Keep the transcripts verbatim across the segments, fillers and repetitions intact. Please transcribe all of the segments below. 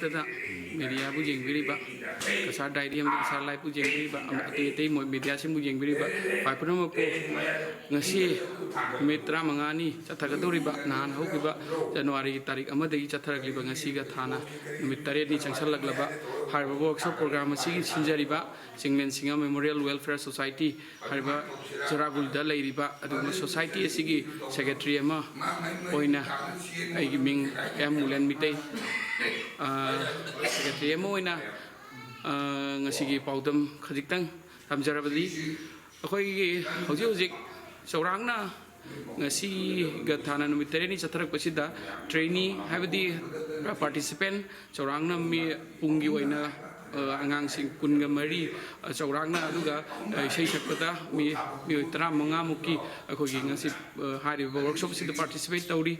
ꯗ ꯃꯦꯗꯤꯌꯥꯕꯨ ꯌꯦꯡꯕꯤꯔꯤꯕ, Cachar dairy ꯑꯃꯗꯤ ꯀꯁꯥꯔ ꯂꯥꯏꯐꯄꯨ ꯌꯦꯡꯕꯤꯔꯤꯕ, ꯑꯃ-, ꯑꯇꯩ ꯑꯇꯩ ꯃꯣꯏ ꯃꯦꯗꯤꯌꯥꯁꯤꯡꯕꯨ ꯌꯦꯡꯕꯤꯔꯤꯕ ꯈ꯭ꯋꯥꯏ ꯄꯨꯝꯅꯃꯛꯄꯨ ꯉꯁꯤ ꯅꯨꯃꯤꯠ ꯇꯔꯥꯃꯉꯥꯅꯤ ꯆꯠꯊꯒꯗꯧꯔꯤꯕ, ꯅꯍꯥꯟ ꯍꯧꯈꯤꯕ ꯖꯅꯋꯥꯔꯤꯒꯤ ꯇꯥꯔꯤꯛ ꯑꯃꯗꯒꯤ ꯆꯠꯊꯔꯛꯂꯤꯕ ꯉꯁꯤꯒ ꯊꯥꯅ ꯅꯨꯃꯤꯠ ꯇꯔꯦꯠꯅꯤ ꯆꯪꯁꯜꯂꯛꯂꯕ ꯍꯥꯏꯔꯤꯕ ꯋꯥꯔꯛꯁꯣꯞ ꯄ꯭ꯔꯣꯒ꯭ꯔꯥꯝ ꯑꯁꯤꯒꯤ ꯁꯤꯟꯖꯔꯤꯕ ꯆꯤꯡꯂꯦꯟ ꯁꯤꯡꯉꯝ ꯃꯦꯃꯣꯔꯤꯌꯦꯜ ꯋꯦꯜꯐꯤꯌꯔ ꯁꯣꯁꯥꯏꯇꯤ ꯍꯥꯏꯔꯤꯕ ꯆꯨꯔꯥꯒꯨꯜꯗ ꯂꯩꯔꯤꯕ ꯑꯗꯨꯒꯨꯝꯕ ꯁꯣꯁꯥꯏꯇꯤ ꯑꯁꯤꯒꯤ ꯁꯦꯀ꯭ꯔꯦꯇꯔꯤ ꯑꯃ ꯑꯣꯏꯅ ꯑꯩꯒꯤ ꯃꯤꯡ ꯑꯦꯝ ꯃꯨꯂꯦꯟ ꯃꯤꯇꯩ, ꯑ, ꯁꯦꯀ꯭ꯔꯦꯇꯔꯤ ꯑꯃ ꯑꯣꯏꯅ, ꯑ, ꯉꯁꯤꯒꯤ ꯄꯥꯎꯗꯝ ꯈꯖꯤꯛꯇꯪ ꯊꯝꯖꯔꯕꯗꯤ, ꯑꯩꯈꯣꯏꯒꯤ ꯍꯧꯖꯤꯛ ꯍꯧꯖꯤꯛ ꯆꯥꯎꯔꯥꯛꯅ ꯉꯁꯤꯒ ꯊꯥꯅ ꯅꯨꯃꯤꯠ ꯇꯔꯦꯠꯅꯤ ꯆꯠꯊꯔꯛꯄꯁꯤꯗ ꯇ꯭ꯔꯦꯅꯤ ꯍꯥꯏꯕꯗꯤ ꯄꯥꯔꯇꯤꯁꯤꯄꯦꯟ ꯆꯥꯎꯔꯥꯛꯅ ꯃꯤ ꯄꯨꯡꯒꯤ ꯑꯣꯏꯅ, ꯑ, ꯑꯉꯥꯡꯁꯤꯡ ꯀꯨꯟꯒ ꯃꯔꯤ, ꯑ, ꯆꯥꯎꯔꯥꯛꯅ, ꯑꯗꯨꯒ, ꯑ, ꯏꯁꯩ ꯁꯛꯄꯗ ꯃꯤ, ꯃꯤꯑꯣꯏ ꯇꯔꯥꯃꯉꯥꯃꯨꯛꯀꯤ ꯑꯩꯈꯣꯏꯒꯤ ꯉꯁꯤ, ꯑ, ꯍꯥꯏꯔꯤꯕ ꯋꯥꯔꯛꯁꯣꯞꯁꯤꯗ ꯄꯥꯔꯇꯤꯁꯤꯄꯦꯠ ꯇꯧꯔꯤ꯫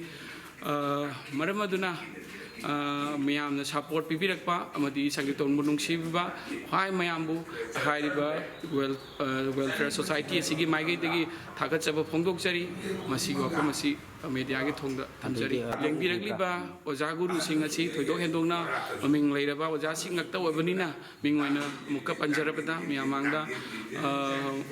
ꯑ, ꯃꯔꯝ ꯑꯗꯨꯅ, ꯑ, ꯃꯌꯥꯝꯅ ꯁꯄꯣꯔꯠ ꯄꯤꯕꯤꯔꯛꯄ ꯑꯃꯗꯤ ꯁꯪꯒꯤꯇꯣꯟꯕꯨ ꯅꯨꯡꯁꯤꯕꯤꯕ ꯈ꯭ꯋꯥꯏ ꯃꯌꯥꯝꯕꯨ ꯍꯥꯏꯔꯤꯕ ꯋꯦꯜ-, ꯑ, ꯋꯦꯜꯐꯤꯌꯔ ꯁꯣꯁꯥꯏꯇꯤ ꯑꯁꯤꯒꯤ ꯃꯥꯏꯀꯩꯗꯒꯤ ꯊꯥꯒꯠꯆꯕ ꯐꯣꯡꯗꯣꯛꯆꯔꯤ꯫ ꯃꯁꯤꯒꯤ ꯋꯥꯐꯝ ꯑꯁꯤ ꯃꯦꯗꯤꯌꯥꯒꯤ ꯊꯣꯡꯗ ꯊꯝꯖꯔꯤ꯫ ꯑꯗꯨꯗꯤ, ꯑ, ꯌꯦꯡꯕꯤꯔꯛꯂꯤꯕ ꯑꯣꯖꯥ ꯒꯨꯔꯨꯁꯤꯡ ꯑꯁꯤ ꯊꯣꯏꯗꯣꯛ ꯍꯦꯟꯗꯣꯛꯅ ꯃꯃꯤꯡ ꯂꯩꯔꯕ ꯑꯣꯖꯥꯁꯤꯡ ꯉꯥꯛꯇ ꯑꯣꯏꯕꯅꯤꯅ, ꯃꯤꯡ ꯑꯣꯏꯅ ꯑꯃꯨꯛꯀ ꯄꯟꯖꯔꯕꯗ, ꯃꯌꯥꯝ ꯃꯥꯡꯗ, ꯑ,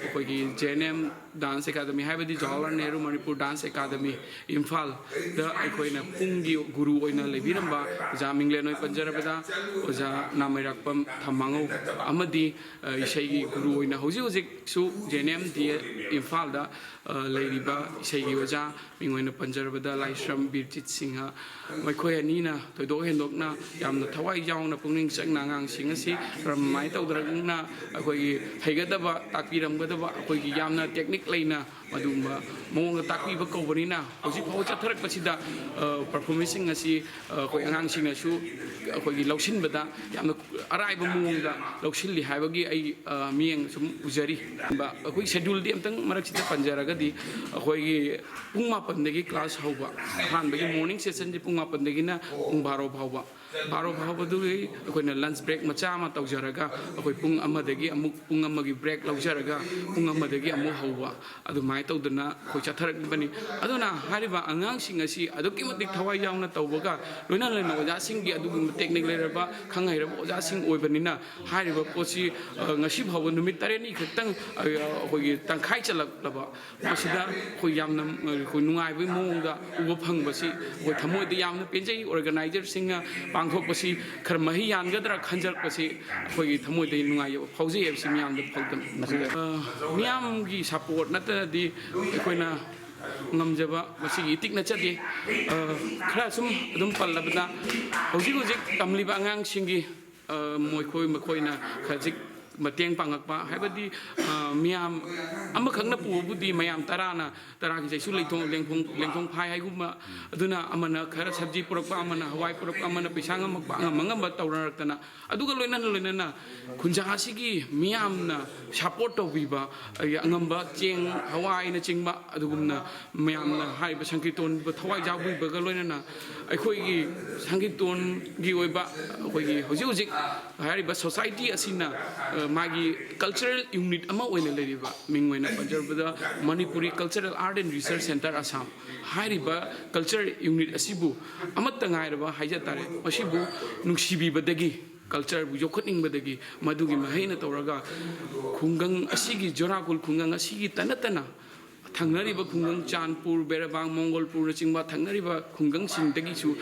ꯑꯩꯈꯣꯏꯒꯤ J and M dance academy, ꯍꯥꯏꯕꯗꯤ ꯖꯋꯥꯍꯔꯂꯥꯜ ꯅꯦꯍꯔꯨ ꯃꯅꯤꯄꯨꯔ ꯗꯥꯟꯁ ꯑꯦꯀꯥꯗꯃꯤ ꯏꯝꯐꯥꯜꯗ ꯑꯩꯈꯣꯏꯅ ꯄꯨꯡꯒꯤ ꯒꯨꯔꯨ ꯑꯣꯏꯅ ꯂꯩꯕꯤꯔꯝꯕ ꯑꯣꯖꯥ ꯃꯤꯡꯂꯦꯟ ꯑꯣꯏ ꯄꯟꯖꯔꯕꯗ ꯑꯣꯖꯥ ꯅꯥꯃꯩꯔꯥꯛꯄꯝ ꯊꯝꯃꯥꯉꯧ ꯑꯃꯗꯤ, ꯑ, ꯏꯁꯩꯒꯤ ꯒꯨꯔꯨ ꯑꯣꯏꯅ ꯍꯧꯖꯤꯛ ꯍꯧꯖꯤꯛꯁꯨ ꯖꯦ ꯑꯦꯟ ꯑꯦꯝ ꯗꯤ ꯑꯦ ꯏꯝꯐꯥꯜꯗ, ꯑ, ꯂꯩꯔꯤꯕ ꯏꯁꯩꯒꯤ ꯑꯣꯖꯥ ꯃꯤꯡ ꯑꯣꯏꯅ ꯄꯟꯖꯔꯕꯗ ꯂꯥꯏꯁ꯭ꯔꯝ ꯕꯤꯔꯖꯤꯠ ꯁꯤꯡꯍ, ꯃꯈꯣꯏ ꯑꯅꯤꯅ ꯊꯣꯏꯗꯣꯛ ꯍꯦꯟꯗꯣꯛꯅ ꯌꯥꯝꯅ ꯊꯋꯥꯏ ꯌꯥꯎꯅ ꯄꯨꯛꯅꯤꯡ ꯆꯪꯅ ꯑꯉꯥꯡꯁꯤꯡ ꯑꯁꯤ ꯀꯔꯝꯍꯥꯏꯅ ꯇꯧꯗꯅ ꯑꯩꯈꯣꯏꯒꯤ ꯍꯩꯒꯗꯕ, ꯇꯥꯛꯄꯤꯔꯝꯒꯗꯕ, ꯑꯩꯈꯣꯏꯒꯤ ꯌꯥꯝꯅ ꯇꯦꯛꯅꯤꯛ ꯂꯩꯅ ꯃꯗꯨꯒꯨꯝꯕ ꯃꯑꯣꯡꯗ ꯇꯥꯛꯄꯤꯕ ꯀꯧꯕꯅꯤꯅ, ꯍꯧꯖꯤꯛ ꯐꯥꯎꯕ ꯆꯠꯊꯔꯛꯄꯁꯤꯗ, ꯑ, ꯄꯔꯐꯣꯔꯃꯦꯟꯁꯁꯤꯡ ꯑꯁꯤ, ꯑ, ꯑꯩꯈꯣꯏ ꯑꯉꯥꯡꯁꯤꯡꯅꯁꯨ ꯑꯩꯈꯣꯏꯒꯤ ꯂꯧꯁꯤꯟꯕꯗ ꯌꯥꯝꯅ ꯑꯔꯥꯏꯕ ꯃꯑꯣꯡꯗ ꯂꯧꯁꯤꯜꯂꯤ ꯍꯥꯏꯕꯒꯤ ꯑꯩ, ꯑ, ꯃꯤꯠꯌꯦꯡ ꯁꯨꯝ ꯎꯖꯔꯤ꯫ ꯑꯩꯈꯣꯏ ꯁꯦꯗ꯭ꯌꯨꯜꯗꯤ ꯑꯝꯇꯪ ꯃꯔꯛꯁꯤꯗ ꯄꯟꯖꯔꯒꯗꯤ, ꯑꯩꯈꯣꯏꯒꯤ ꯄꯨꯡ ꯃꯥꯄꯟꯗꯒꯤ ꯀ꯭ꯂꯥꯁ ꯍꯧꯕ, ꯑꯍꯥꯟꯕꯒꯤ ꯃꯣꯔꯅꯤꯡ ꯁꯦꯁꯟꯁꯤ ꯄꯨꯡ ꯃꯥꯄꯟꯗꯒꯤꯅ ꯄꯨꯡ ꯕꯥꯔꯣ ꯐꯥꯎꯕ, ꯕꯥꯔꯣ ꯐꯥꯎꯕꯗꯨꯒꯤ ꯑꯩꯈꯣꯏꯅ ꯂꯟꯁ ꯕ꯭ꯔꯦꯛ ꯃꯆꯥ ꯑꯃ ꯇꯧꯖꯔꯒ, ꯑꯩꯈꯣꯏ ꯄꯨꯡ ꯑꯃꯗꯒꯤ ꯑꯃꯨꯛ ꯄꯨꯡ ꯑꯃꯒꯤ ꯕ꯭ꯔꯦꯛ ꯂꯧꯖꯔꯒ, ꯄꯨꯡ ꯑꯃꯗꯒꯤ ꯑꯃꯨꯛ ꯍꯧꯕ, ꯑꯗꯨꯃꯥꯏꯅ ꯇꯧꯗꯅ ꯑꯩꯈꯣꯏ ꯆꯠꯊꯔꯛꯂꯤꯕꯅꯤ꯫ ꯑꯗꯨꯅ ꯍꯥꯏꯔꯤꯕ ꯑꯉꯥꯡꯁꯤꯡ ꯑꯁꯤ ꯑꯗꯨꯛꯀꯤ ꯃꯇꯤꯛ ꯊꯋꯥꯏ ꯌꯥꯎꯅ ꯇꯧꯕꯒ ꯂꯣꯏꯅ ꯂꯣꯏꯅ ꯑꯣꯖꯥꯁꯤꯡꯒꯤ ꯑꯗꯨꯒꯨꯝꯕ ꯇꯦꯛꯅꯤꯛ ꯂꯩꯔꯕ, ꯈꯪ ꯍꯩꯔꯕ ꯑꯣꯖꯥꯁꯤꯡ ꯑꯣꯏꯕꯅꯤꯅ, ꯍꯥꯏꯔꯤꯕ ꯄꯣꯠꯁꯤ, ꯑ, ꯉꯁꯤ ꯐꯥꯎꯕ ꯅꯨꯃꯤꯠ ꯇꯔꯦꯠꯅꯤ ꯈꯛꯇꯪ, ꯑ, ꯑꯩꯈꯣꯏꯒꯤ ꯇꯪꯈꯥꯏ ꯆꯜꯂꯛꯂꯕ ꯃꯁꯤꯗ ꯑꯩꯈꯣꯏ ꯌꯥꯝꯅ, ꯑ, ꯑꯩꯈꯣꯏ ꯅꯨꯡꯉꯥꯏꯕꯒꯤ ꯃꯑꯣꯡꯗ ꯎꯕ ꯐꯪꯕꯁꯤ ꯑꯩꯈꯣꯏ ꯊꯃꯣꯏꯗ ꯌꯥꯝꯅ ꯄꯦꯟꯖꯩ꯫ ꯑꯣꯔꯒꯅꯥꯏꯖꯔꯁꯤꯡꯅ ꯄꯥꯡꯊꯣꯛꯄꯁꯤ ꯈꯔ ꯃꯍꯩ ꯌꯥꯟꯒꯗ꯭ꯔꯥ ꯈꯟꯖꯔꯛꯄꯁꯤ ꯑꯩꯈꯣꯏꯒꯤ ꯊꯃꯣꯏꯗ ꯅꯨꯡꯉꯥꯏꯖꯕ ꯐꯥꯎꯖꯩ ꯍꯥꯏꯕꯁꯤ ꯃꯤꯌꯥꯝꯗ ꯐꯥꯎꯗ-, ꯑ, ꯃꯤꯌꯥꯝꯒꯤ ꯁꯄꯣꯔꯠ ꯅꯠꯇꯅꯗꯤ ꯑꯩꯈꯣꯏꯅ ꯉꯝꯖꯕ ꯃꯁꯤꯒꯤ ꯏꯇꯤꯛ ꯅꯠꯆꯗꯦ꯫ ꯑ, ꯈꯔ ꯁꯨꯝ ꯑꯗꯨꯝ ꯄꯜꯂꯕꯗ, ꯍꯧꯖꯤꯛ ꯍꯧꯖꯤꯛ ꯇꯝꯂꯤꯕ ꯑꯉꯥꯡꯁꯤꯡꯒꯤ, ꯑ, ꯃꯈꯣꯏ, ꯃꯈꯣꯏꯅ ꯈꯖꯤꯛ ꯃꯇꯦꯡ ꯄꯥꯡꯉꯛꯄ ꯍꯥꯏꯕꯗꯤ, ꯑ, ꯃꯤꯌꯥꯝ ꯑꯃꯈꯛꯅ ꯄꯨꯕꯕꯨꯗꯤ ꯃꯌꯥꯝ ꯇꯔꯥꯅ, ꯇꯔꯥꯒꯤ ꯆꯩꯁꯨ ꯂꯦꯡꯊꯣꯡ, ꯂꯦꯡꯊꯣꯡ, ꯂꯦꯡꯊꯣꯡ ꯐꯥꯏ ꯍꯥꯏꯒꯨꯝꯕ, ꯑꯗꯨꯅ ꯑꯃꯅ ꯈꯔ ꯁꯕꯖꯤ ꯄꯨꯔꯛꯄ, ꯑꯃꯅ ꯍꯋꯥꯏ ꯄꯨꯔꯛꯄ, ꯑꯃꯅ ꯄꯩꯁꯥ ꯉꯝꯃꯛꯄ, ꯑꯉꯝ ꯑꯉꯝꯕ ꯇꯧꯅꯔꯛꯇꯅ, ꯑꯗꯨꯒ ꯂꯣꯏꯅꯅ ꯂꯣꯏꯅꯅ ꯈꯨꯟꯖꯥ ꯑꯁꯤꯒꯤ ꯃꯤꯌꯥꯝꯅ ꯁꯄꯣꯔꯠ ꯇꯧꯕꯤꯕ, ꯑꯩ ꯑꯉꯝꯕ ꯆꯦꯡ, ꯍꯋꯥꯏꯅꯆꯤꯡꯕ ꯑꯗꯨꯒꯨꯝꯅ ꯃꯌꯥꯝꯅ ꯍꯥꯏꯔꯤꯕ ꯁꯪꯀꯤꯔꯇꯣꯟꯕꯨ ꯊꯋꯥꯏ ꯌꯥꯎꯕꯤꯕꯒ ꯂꯣꯏꯅꯅ ꯑꯩꯈꯣꯏꯒꯤ ꯁꯪꯀꯤꯔꯇꯣꯟꯒꯤ ꯑꯣꯏꯕ ꯑꯩꯈꯣꯏꯒꯤ ꯍꯧꯖꯤꯛ ꯍꯧꯖꯤꯛ ꯍꯥꯏꯔꯤꯕ ꯁꯣꯁꯥꯏꯇꯤ ꯑꯁꯤꯅ, ꯑ, ꯃꯥꯒꯤ ꯀꯜꯆꯔꯦꯜ ꯌꯨꯅꯤꯠ ꯑꯃ ꯑꯣꯏꯅ ꯂꯩꯔꯤꯕ, ꯃꯤꯡ ꯑꯣꯏꯅ ꯄꯟꯖꯔꯕꯗ Manipuri cultural art and research centre Assam ꯍꯥꯏꯔꯤꯕ ꯀꯜꯆꯔ ꯌꯨꯅꯤꯠ ꯑꯁꯤꯕꯨ ꯑꯃꯠꯇ ꯉꯥꯏꯔꯕ ꯍꯥꯏꯖ ꯇꯥꯔꯦ, ꯃꯁꯤꯕꯨ ꯅꯨꯡꯁꯤꯕꯤꯕꯗꯒꯤ, ꯀꯜꯆꯔꯕꯨ ꯌꯣꯛꯈꯠꯅꯤꯡꯕꯗꯒꯤ ꯃꯗꯨꯒꯤ ꯃꯍꯩꯅ ꯇꯧꯔꯒ ꯈꯨꯡꯒꯪ ꯑꯁꯤꯒꯤ, ꯖꯣꯔꯥꯀꯨꯜ ꯈꯨꯡꯒꯪ ꯑꯁꯤꯒꯤ ꯇ ꯅꯠꯇꯅ ꯊꯪꯅꯔꯤꯕ ꯈꯨꯡꯒꯪ ꯆꯥꯟꯄꯨꯔ, ꯕꯦꯔꯕꯥꯡ, ꯃꯣꯡꯒꯣꯜꯄꯨꯔꯅꯆꯤꯡꯕ ꯊꯪꯅꯔꯤꯕ ꯈꯨꯡꯒꯪꯁꯤꯡꯗꯒꯤꯁꯨ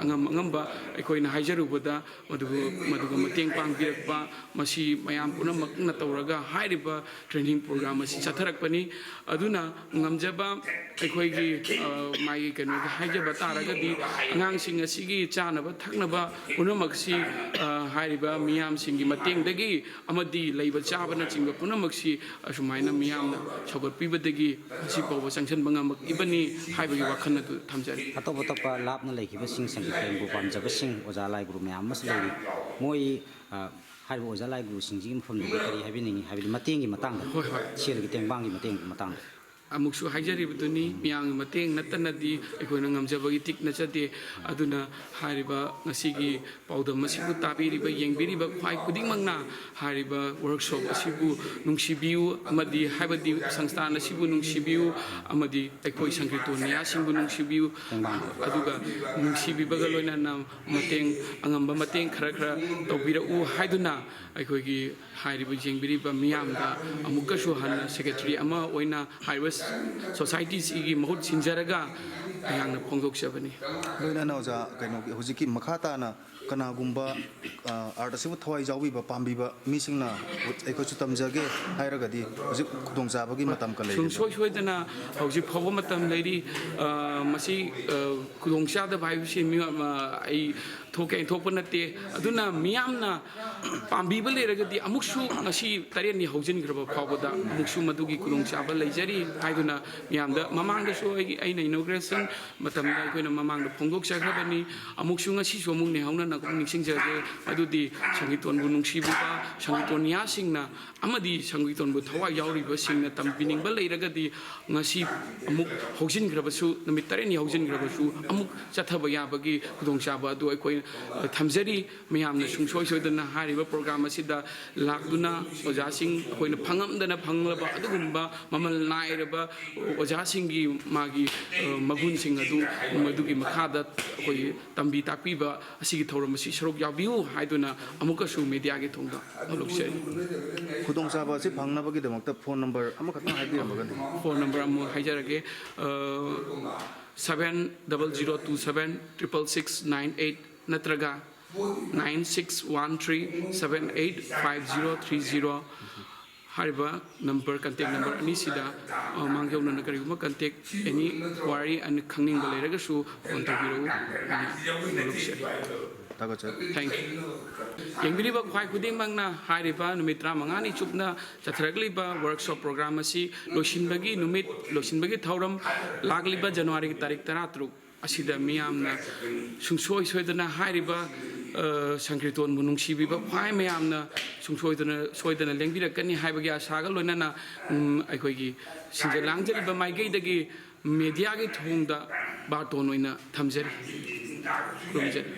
ꯑꯉꯝ ꯑꯉꯝꯕ ꯑꯩꯈꯣꯏꯅ ꯍꯥꯏꯖꯔꯨꯕꯗ ꯃꯗꯨꯒ, ꯃꯗꯨꯒ ꯃꯇꯦꯡ ꯄꯥꯡꯕꯤꯔꯛꯄ, ꯃꯁꯤ ꯃꯌꯥꯝ ꯄꯨꯝꯅꯃꯛꯅ ꯇꯧꯔꯒ ꯍꯥꯏꯔꯤꯕ ꯇ꯭ꯔꯦꯅꯤꯡ ꯄ꯭ꯔꯣꯒ꯭ꯔꯥꯝ ꯑꯁꯤ ꯆꯠꯊꯔꯛꯄꯅꯤ꯫ ꯑꯗꯨꯅ ꯉꯝꯖꯕ ꯑꯩꯈꯣꯏꯒꯤ, ꯑ, ꯃꯥꯒꯤ ꯀꯩꯅꯣꯒꯤ ꯍꯥꯏꯖꯕ ꯇꯥꯔꯒꯗꯤ, ꯑꯉꯥꯡꯁꯤꯡ ꯑꯁꯤꯒꯤ ꯆꯥꯅꯕ ꯊꯛꯅꯕ ꯄꯨꯝꯅꯃꯛꯁꯤ, ꯑ, ꯍꯥꯏꯔꯤꯕ ꯃꯤꯌꯥꯝꯁꯤꯡꯒꯤ ꯃꯇꯦꯡꯗꯒꯤ ꯑꯃꯗꯤ ꯂꯩꯕ ꯆꯥꯕꯅꯆꯤꯡꯕ ꯄꯨꯝꯅꯃꯛꯁꯤ ꯑꯁꯨꯃꯥꯏꯅ ꯃꯤꯌꯥꯝꯅ ꯁꯧꯒꯠꯄꯤꯕꯗꯒꯤ ꯉꯁꯤ ꯐꯥꯎꯕ ꯆꯪꯁꯤꯟꯕ ꯉꯝꯃꯛꯏꯕꯅꯤ ꯍꯥꯏꯕꯒꯤ ꯋꯥꯈꯜ ꯑꯗꯨ ꯊꯝꯖꯔꯤ꯫ ꯑꯇꯣꯞ ꯑꯇꯣꯞꯄ ꯂꯥꯞꯅ ꯂꯩꯈꯤꯕꯁꯤꯡ, ꯁꯪꯒꯤꯠ ꯇꯦꯡꯕꯨ ꯄꯥꯝꯖꯕꯁꯤꯡ, ꯑꯣꯖꯥ ꯂꯥꯏ ꯒꯨꯔꯨ ꯃꯌꯥꯝ ꯑꯃꯁꯨ ꯂꯩꯔꯤ꯫ ꯃꯣꯏ, ꯑ, ꯍꯥꯏꯔꯤꯕ ꯑꯣꯖꯥ ꯂꯥꯏ ꯒꯨꯔꯨꯁꯤꯡꯁꯤꯒꯤ ꯃꯐꯝꯗꯗꯤ ꯀꯔꯤ ꯍꯥꯏꯕꯤꯅꯤꯡꯉꯤ? ꯍꯥꯏꯕꯗꯤ ꯃꯇꯦꯡꯒꯤ ꯃꯇꯥꯡꯗ, ꯍꯣꯏ, ꯍꯣꯏ꯫ ꯁꯦꯜꯒꯤ ꯇꯦꯡꯕꯥꯡꯒꯤ ꯃꯇꯦꯡꯒꯤ ꯃꯇꯥꯡꯗ꯫ ꯑꯃꯨꯛꯁꯨ ꯍꯥꯏꯖꯔꯤꯕꯗꯨꯅꯤ, ꯃꯤꯌꯥꯝꯒꯤ ꯃꯇꯦꯡ ꯅꯠꯇꯅꯗꯤ ꯑꯩꯈꯣꯏꯅ ꯉꯝꯖꯕꯒꯤ ꯇꯤꯛ ꯅꯠꯆꯗꯦ꯫ ꯑꯗꯨꯅ ꯍꯥꯏꯔꯤꯕ ꯉꯁꯤꯒꯤ ꯄꯥꯎꯗꯝ ꯑꯁꯤꯕꯨ ꯇꯥꯕꯤꯔꯤꯕ, ꯌꯦꯡꯕꯤꯔꯤꯕ ꯈ꯭ꯋꯥꯏ ꯈꯨꯗꯤꯡꯃꯛꯅ ꯍꯥꯏꯔꯤꯕ ꯋꯥꯔꯛꯁꯣꯞ ꯑꯁꯤꯕꯨ ꯅꯨꯡꯁꯤꯕꯤꯌꯨ ꯑꯃꯗꯤ ꯍꯥꯏꯕꯗꯤ ꯁꯪꯁꯊꯥꯟ ꯑꯁꯤꯕꯨ ꯅꯨꯡꯁꯤꯕꯤꯌꯨ ꯑꯃꯗꯤ ꯑꯩꯈꯣꯏ ꯁꯪꯀꯤꯔꯇꯣꯟ ꯅꯤꯌꯥꯁꯤꯡꯕꯨ ꯅꯨꯡꯁꯤꯕꯤꯌꯨ꯫ ꯑꯗꯨꯒ ꯅꯨꯡꯁꯤꯕꯤꯕꯒ ꯂꯣꯏꯅꯅ ꯃꯇꯦꯡ, ꯑꯉꯝꯕ ꯃꯇꯦꯡ ꯈꯔ ꯈꯔ ꯇꯧꯕꯤꯔꯛꯎ ꯍꯥꯏꯗꯨꯅ ꯑꯩꯈꯣꯏꯒꯤ ꯍꯥꯏꯔꯤꯕ ꯌꯦꯡꯕꯤꯔꯤꯕ ꯃꯤꯌꯥꯝꯗ ꯑꯃꯨꯛꯀꯁꯨ ꯍꯟꯅ ꯁꯦꯀ꯭ꯔꯦꯇꯔꯤ ꯑꯃ ꯑꯣꯏꯅ ꯍꯥꯏꯔꯤꯕ ꯁꯣꯁꯥꯏꯇꯤꯁꯤꯒꯤ ꯃꯍꯨꯠ ꯁꯤꯟꯖꯔꯒ ꯑꯩꯍꯥꯛꯅ ꯐꯣꯡꯗꯣꯛꯆꯕꯅꯤ꯫ ꯂꯣꯏꯅꯅ ꯑꯣꯖꯥ, ꯀꯩꯅꯣꯒꯤ ꯍꯧꯖꯤꯛꯀꯤ ꯃꯈꯥ ꯇꯥꯅ ꯀꯅꯥꯒꯨꯝꯕ, ꯑ, ꯑꯥꯔꯠ ꯑꯁꯤꯕꯨ ꯊꯋꯥꯏ ꯌꯥꯎꯕꯤꯕ ꯄꯥꯝꯕꯤꯕ ꯃꯤꯁꯤꯡꯅ ꯑꯩꯈꯣꯏꯁꯨ ꯇꯝꯖꯒꯦ ꯍꯥꯏꯔꯒꯗꯤ ꯍꯧꯖꯤꯛ ꯈꯨꯗꯣꯡꯆꯥꯕꯒꯤ ꯃꯇꯝ ꯀꯜꯂꯛꯏ꯫ ꯁꯨꯡꯁꯣꯏ ꯁꯣꯏꯗꯅ ꯍꯧꯖꯤꯛ ꯐꯥꯎꯕ ꯃꯇꯝ ꯂꯩꯔꯤ꯫ ꯑ, ꯃꯁꯤ, ꯑ, ꯈꯨꯗꯣꯡꯆꯥꯗꯕ ꯍꯥꯏꯕꯁꯤ ꯃꯤꯑꯣꯏ ꯑꯃ, ꯑꯩ ꯊꯣꯛꯀꯦ ꯊꯣꯛꯄ ꯅꯠꯇꯦ꯫ ꯑꯗꯨꯅ ꯃꯤꯌꯥꯝꯅ ꯄꯥꯝꯕꯤꯕ ꯂꯩꯔꯒꯗꯤ ꯑꯃꯨꯛꯁꯨ ꯉꯁꯤ ꯇꯔꯦꯠꯅꯤ ꯍꯧꯖꯤꯟꯈ꯭ꯔꯕ ꯐꯥꯎꯕꯗ ꯑꯃꯨꯛꯁꯨ ꯃꯗꯨꯒꯤ ꯈꯨꯗꯣꯡꯆꯥꯕ ꯂꯩꯖꯔꯤ ꯍꯥꯏꯗꯨꯅ ꯃꯤꯌꯥꯝꯗ ꯃꯃꯥꯡꯗꯁꯨ ꯑꯩꯒꯤ, ꯑꯩꯅ ꯏꯅꯣꯒ꯭ꯔꯦꯁꯟ ꯃꯇꯝꯗ ꯑꯩꯈꯣꯏꯅ ꯃꯃꯥꯡꯗ ꯐꯣꯡꯗꯣꯛꯆꯈ꯭ꯔꯕꯅꯤ꯫ ꯑꯃꯨꯛꯁꯨ ꯉꯁꯤꯁꯨ ꯑꯃꯨꯛ ꯅꯤꯡꯍꯧꯅꯅ ꯑꯃꯨꯛ ꯅꯤꯡꯁꯤꯡꯖꯒꯦ꯫ ꯃꯗꯨꯗꯤ ꯁꯪꯒꯤꯇꯣꯟꯕꯨ ꯅꯨꯡꯁꯤꯕꯤꯕ ꯁꯪꯒꯤꯇꯣꯟ ꯅꯤꯌꯥꯁꯤꯡꯅ ꯑꯃꯗꯤ ꯁꯪꯒꯤꯇꯣꯟꯕꯨ ꯊꯋꯥꯏ ꯌꯥꯎꯔꯤꯕꯁꯤꯡꯅ ꯇꯝꯕꯤꯅꯤꯡꯕ ꯂꯩꯔꯒꯗꯤ ꯉꯁꯤ ꯑꯃꯨꯛ ꯍꯧꯖꯤꯟꯈ꯭ꯔꯕꯁꯨ, ꯅꯨꯃꯤꯠ ꯇꯔꯦꯠꯅꯤ ꯍꯧꯖꯤꯟꯈ꯭ꯔꯕꯁꯨ ꯑꯃꯨꯛ ꯆꯠꯊꯕ ꯌꯥꯕꯒꯤ ꯈꯨꯗꯣꯡꯆꯥꯕ ꯑꯗꯨ ꯑꯩꯈꯣꯏ, ꯑ, ꯊꯝꯖꯔꯤ꯫ ꯃꯌꯥꯝꯅ ꯁꯨꯡꯁꯣꯏ ꯁꯣꯏꯗꯅ ꯍꯥꯏꯔꯤꯕ ꯄ꯭ꯔꯣꯒ꯭ꯔꯥꯝ ꯑꯁꯤꯗ ꯂꯥꯛꯇꯨꯅ ꯑꯣꯖꯥꯁꯤꯡ, ꯑꯩꯈꯣꯏꯅ ꯐꯪꯉꯝꯗꯅ ꯐꯪꯂꯕ ꯑꯗꯨꯒꯨꯝꯕ ꯃꯃꯜ ꯅꯥꯏꯔꯕ ꯑꯣꯖꯥꯁꯤꯡꯒꯤ ꯃꯥꯒꯤ, ꯑ, ꯃꯒꯨꯟꯁꯤꯡ ꯑꯗꯨ ꯃꯗꯨꯒꯤ ꯃꯈꯥꯗ ꯑꯩꯈꯣꯏꯒꯤ ꯇꯝꯕꯤ ꯇꯥꯛꯄꯤꯕ ꯑꯁꯤꯒꯤ ꯊꯧꯔꯝ ꯑꯁꯤ ꯁꯔꯨꯛ ꯌꯥꯕꯤꯌꯨ ꯍꯥꯏꯗꯨꯅ ꯑꯃꯨꯛꯀꯁꯨ ꯃꯦꯗꯤꯌꯥꯒꯤ ꯊꯣꯡꯗ ꯐꯣꯡꯗꯣꯛꯆꯔꯤ꯫ ꯈꯨꯗꯣꯡꯆꯥꯕ ꯑꯁꯤ ꯐꯪꯅꯕꯒꯤꯗꯃꯛꯇ ꯐꯣꯟ ꯅꯝꯕꯔ ꯑꯃꯈꯛꯇꯪ ꯍꯥꯏꯕꯤꯔꯝꯃꯒꯗꯤ? ꯐꯣꯟ ꯅꯝꯕꯔ ꯑꯃꯨꯛ ꯍꯥꯏꯖꯔꯒꯦ, ꯑ, seven double zero two seven triple six nine eight ꯅꯠꯇ꯭ꯔꯒ nine six one three seven eight five zero three zero꯫ ꯍꯥꯏꯔꯤꯕ ꯅꯝꯕꯔ, ꯀꯟꯇꯦꯛ ꯅꯝꯕꯔ ꯑꯅꯤꯁꯤꯗ, ꯑ, ꯃꯥꯡꯖꯧꯅꯅ ꯀꯔꯤꯒꯨꯝꯕ ꯀꯟꯇꯦꯛ, ꯑꯦꯅꯤ ꯋꯥꯔꯤ ꯑꯅ ꯈꯪꯅꯤꯡꯕ ꯂꯩꯔꯒꯁꯨ ꯐꯣꯟ ꯇꯧꯕꯤꯔꯛꯎ꯫ ꯊꯥꯒꯠꯆꯔꯤ꯫ Thank you꯫ ꯌꯦꯡꯕꯤꯔꯤꯕ ꯈ꯭ꯋꯥꯏ ꯈꯨꯗꯤꯡꯃꯛꯅ ꯍꯥꯏꯔꯤꯕ ꯅꯨꯃꯤꯠ ꯇꯔꯥꯃꯉꯥꯅꯤ ꯆꯨꯞꯅ ꯆꯠꯊꯔꯛꯂꯤꯕ ꯋꯥꯔꯛꯁꯣꯞ ꯄ꯭ꯔꯣꯒ꯭ꯔꯥꯝ ꯑꯁꯤ ꯂꯣꯏꯁꯤꯟꯕꯒꯤ ꯅꯨꯃꯤꯠ, ꯂꯣꯏꯁꯤꯟꯕꯒꯤ ꯊꯧꯔꯝ ꯂꯥꯛꯂꯤꯕ ꯖꯅꯋꯥꯔꯤꯒꯤ ꯇꯥꯔꯤꯛ ꯇꯔꯥꯇꯔꯨꯛ, ꯑꯁꯤꯗ ꯃꯤꯌꯥꯝꯅ ꯁꯨꯡꯁꯣꯏ ꯁꯣꯏꯗꯅ ꯍꯥꯏꯔꯤꯕ, ꯑ, ꯁꯪꯀ꯭ꯔꯤꯇꯣꯟꯕꯨ ꯅꯨꯡꯁꯤꯕꯤꯕ ꯈ꯭ꯋꯥꯏ ꯃꯌꯥꯝꯅ ꯁꯨꯡꯁꯣꯏꯗꯅ, ꯁꯣꯏꯗꯅ ꯂꯦꯡꯕꯤꯔꯛꯀꯅꯤ ꯍꯥꯏꯕꯒꯤ ꯑꯥꯁꯥꯒ ꯂꯣꯏꯅꯅ, ꯎꯝ, ꯑꯩꯈꯣꯏꯒꯤ ꯁꯤꯟꯖ ꯂꯥꯡꯖꯔꯤꯕ ꯃꯥꯏꯀꯩꯗꯒꯤ ꯃꯦꯗꯤꯌꯥꯒꯤ ꯊꯣꯡꯗ ꯕꯥꯔꯇꯣꯟ ꯑꯣꯏꯅ ꯊꯝꯖꯔꯤ꯫ ꯈꯨꯔꯨꯝꯖꯔꯤ꯫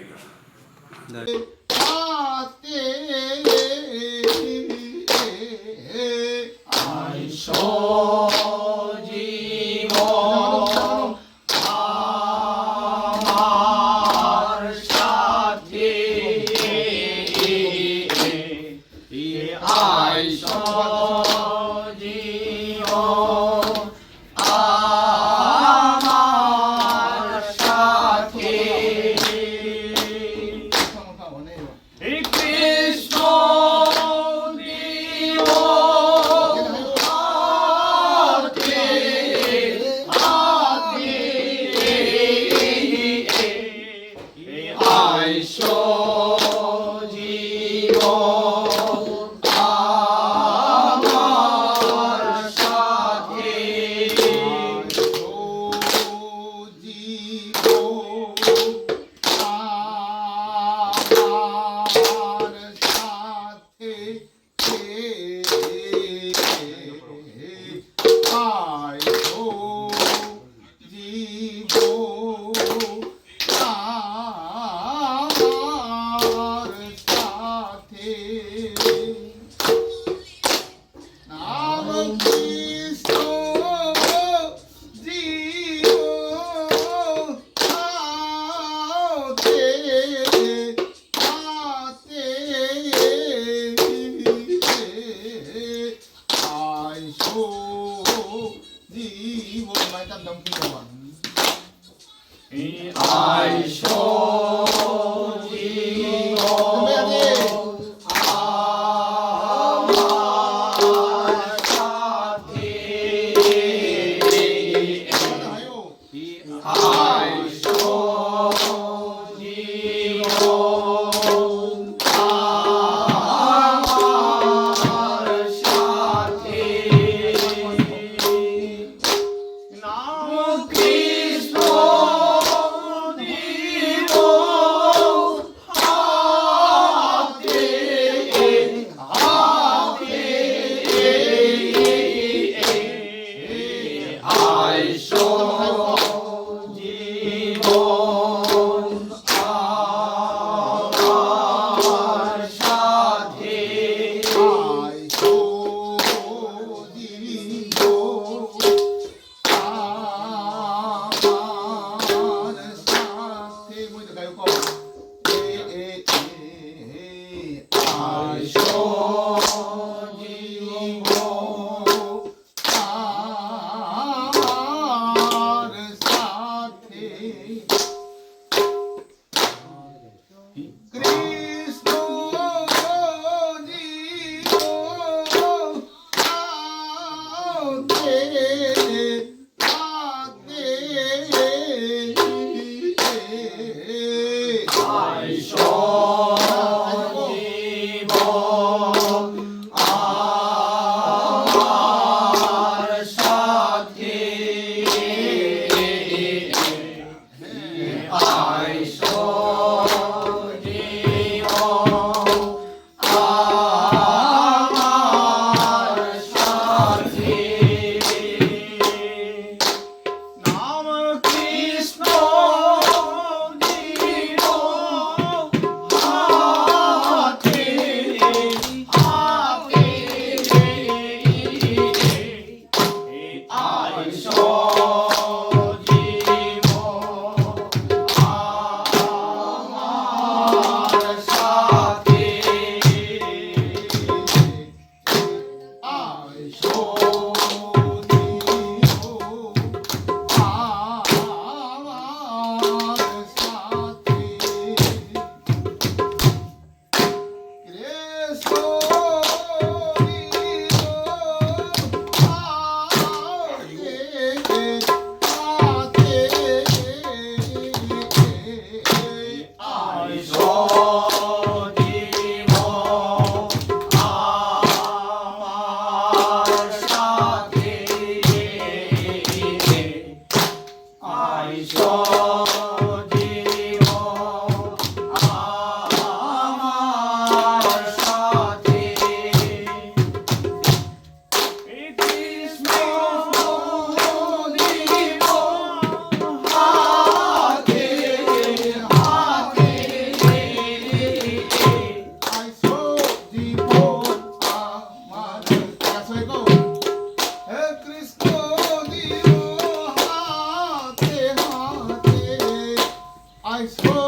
আমার সাথে। আমার সাথে। মই দেখাই কওঁ। এ, এ, এ, এ, আইসো জীব আমার সাথে। কৃষ্ণ জীব আতে, আতে। আইসো জীব আমার সাথে। Let's go.